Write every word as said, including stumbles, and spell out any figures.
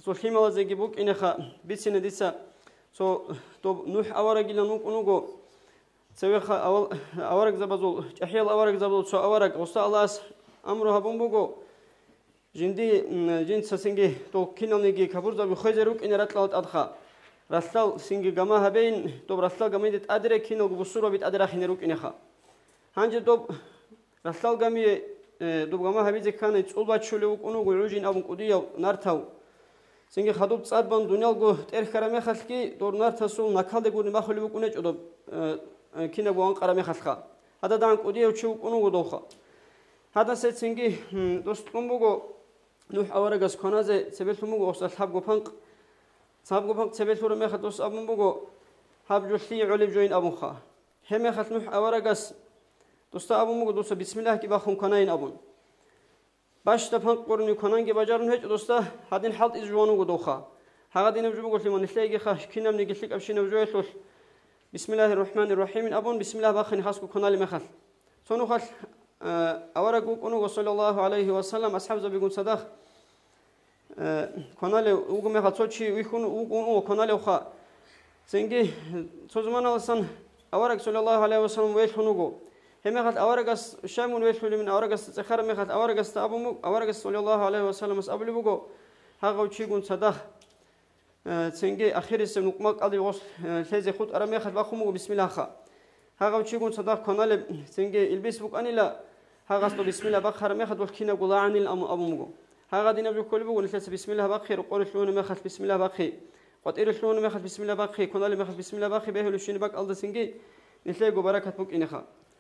Цо лъималазеги букӀинеха, бицине дица цо доб НухӀ аварагилан вукӀун вуго, цевеха авал-, аварагзабазул, чӀахӀиял аварагзабазул цо авараг, гъоса Аллагьас амру гьабун буго, жинди, м, жинца цинги дол киналниги капурзаби хвезе рукӀине ракьалда тӀадха. Ралъдал цинги гама гьабейин, доб ралъдал гамиде тӀаде рекиналго бусурбаби тӀаде рахине рукӀинеха. Гьанже доб ралъдал гамие, э, доб гама гьабизе ккани, цӀул бачулев вукӀун вуго гӀужин абун кӀудияв нартав. Цинги хадуб цӀад бан дуниялго тӀерхьараб мехалъги, дор нартасул накалде гури махулев вукӀун гьечӀо доб, э, э, кинабго анкъараб мехалъха. ГьададагӀан кӀудияв чи вукӀун вуго довха. Гьадасецинги, м, дос кьун буго, НухӀ аварагас кваназе цебелъун буго гъоса лъабго панкъ. Лъабго панкъ цебелъураб мехалъ дос абун буго, гьаб жо лъие гӀолеб жойин абунха. Гьебмехалъ НухӀ аварагас досда абун буго, дуца бисмиллагьги бахун кванайин абун. Бащда панкъ гурони квананги бажарун гьечӀо досда, гьадин хӀалтӀизе жуван вуго довха. Гьагъадинаб жо буго лъимал нилъеегиха кинабниги лъикӀабщинаб жоялъулъ, бисмиллагьир рахӀманир рахӀимин абун, бисмиллагь бахъине хасго кваналеб мехалъ. Цо нухалъ, э, авараг вукӀун вуго, саллаллагьу гӀалайгьи ва саллам, асхӀабзабигун цадахъ, э, кваналев вуго мехалъ, цо чи вихьун вукӀун вуго кваналевха. Цинги цо заманаласан авараг, саллаллагьу гӀалайгьи ва саллам, велъун вуго. Гьебмехалъ аварагас щай мун велъулебин, аварагасда цӀехараб мехалъ аварагасда абун буго, аварагас, саллаллагьу гӀалайгьи ва саллам, абулеб буго, гьагъав чигун цадахъ, э, цинги ахирисеб нукъмакъалде гъос, э, лъезе хутӀараб мехалъ бахъун буго бисмиллагьха. Гьагъав чигун цадахъ кваналеб цинги илбис букӀанила, гьагъасда бисмиллагь бахъараб мехалъ дол кинабго лагӀанил абун буго. Гьагъадинаб жо кколеб буго, нилъеца бисмиллагь бахъи, рокъоре лъугьунеб мехалъ бисмиллагь бахъи, къватӀире лъугьунеб мехалъ бисмиллагь бахъи, кваналеб мехалъ бисмиллагь бахъи, бегьулеб щинаб бакӀалдасинги нилъеего баракат букӀинеха.